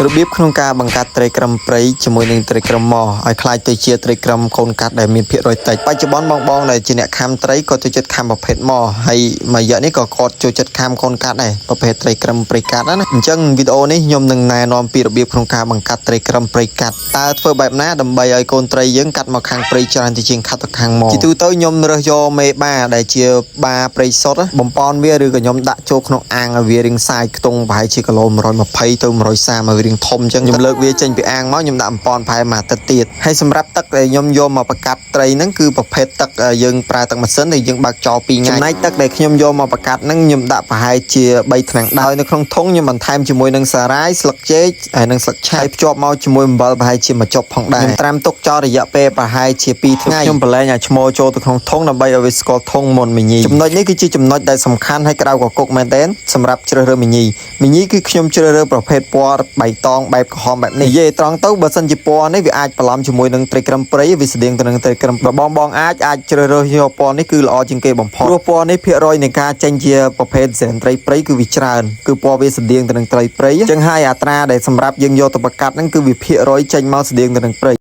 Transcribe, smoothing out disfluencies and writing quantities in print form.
របៀបក្នុងការបង្កាត់ត្រីក្រឹមព្រៃជាមួយនឹងត្រីក្រឹមម៉ឲ្យក្លាយទៅជាត្រីក្រឹមកូនកាត់ដែលមានភាគរយតិចបច្ចុប្បន្នបងបងដែលជាអ្នកខាំត្រីក៏ចូលចិត្តខាំប្រភេទម៉ហើយមួយរយៈនេះក៏គាត់ចូលចិត្តខាំកូនកាត់ដែរប្រភេទត្រីក្រឹមព្រៃកាត់ណាអញ្ចឹងវីដេអូនេះខ្ញុំនឹងណែនាំពីរបៀបក្នុងការបង្កាត់ត្រីក្រឹមព្រៃកាត់តើធ្វើបែបណាដើម្បីឲ្យកូនត្រីយើងកាត់មកខាងព្រៃច្រើនជាជាងខាត់ទៅខាងម៉ជាទូទៅខ្ញុំរើសយកមេបាដែលជាបាព្រៃសុទ្ធបំពន់វាឬក៏ខ្ញុំដាក់ចូលក្នុងអាងឲ្យវារាងសាយខ្ទង់ប្រហែលជាគីឡូ120ទៅ130ឲ្យវារាងធំអញ្ចឹងខ្ញុំលើកវាចេញពីអាងមកខ្ញុំដាក់បំពន់ប្រហែលមួយអាទិត្យទៀតហើយសម្រាប់ទឹកដែលខ្ញុំយកមកបង្កាត់ត្រីហ្នឹងគឺប្រភេទទឹកយើងប្រើទឹកម៉ាស៊ីនដែលយើងបើកចោល2ថ្ងៃចំណែកទឹកដែលខ្ញុំយកមកបង្កាត់ហ្នឹងខ្ញុំដាក់ប្រហែលជា3ថ្នាំងដោយនៅក្នុងធុងខ្ញុំបន្ថែមជាមួយនឹងសារាយស្លឹកចេកហើយនិងស្លឹកឆាយភ្ជាប់មកជាមួយអំបិលប្រហែលជាមួយចុបផងដែរខ្ញុំត្រាំទុកចោលរយៈពេលប្រហែលជា2ថ្ងៃខ្ញុំប្រឡែងឲ្យឈ្មោលចូលទៅក្នុងធុងដើម្បីឲ្យវាស្គាល់ធុងមុនមីញីចំណុចនេះគឺជាចំណុចដែលសំខាន់ហើយក្តៅកគុកមែនទែនសម្រាប់ជ្រើសរើសមីញីមីញីគឺខ្ញុំជ្រើសរើសប្រភេទពណ៌បៃតងបែបក្រហមបែបនេះនិយាយត្រង់ទៅបើសិនជាពណ៌នេះវាអាចបន្លំជាមួយនឹងត្រីក្រឹមព្រៃវាស្តៀងទៅនឹងត្រីក្រឹមបើបងបងអាចអាចជ្រើសរើសយកពណ៌នេះគឺល្អជាងគេបំផុតព្រោះពណ៌នេះភាគរយនៃការចេញជាប្រភេទសែនត្រីព្រៃគឺវាច្រើនគឺពណ៌វាស្តៀងទៅនឹងត្រីព្រៃអញ្ចឹងហើយអត្រាដែលសម្រាប់យើងយកទៅប្រកាត់ហ្នឹងគឺវាភាគរយចេញមកស្តៀងទៅនឹងព្រៃ។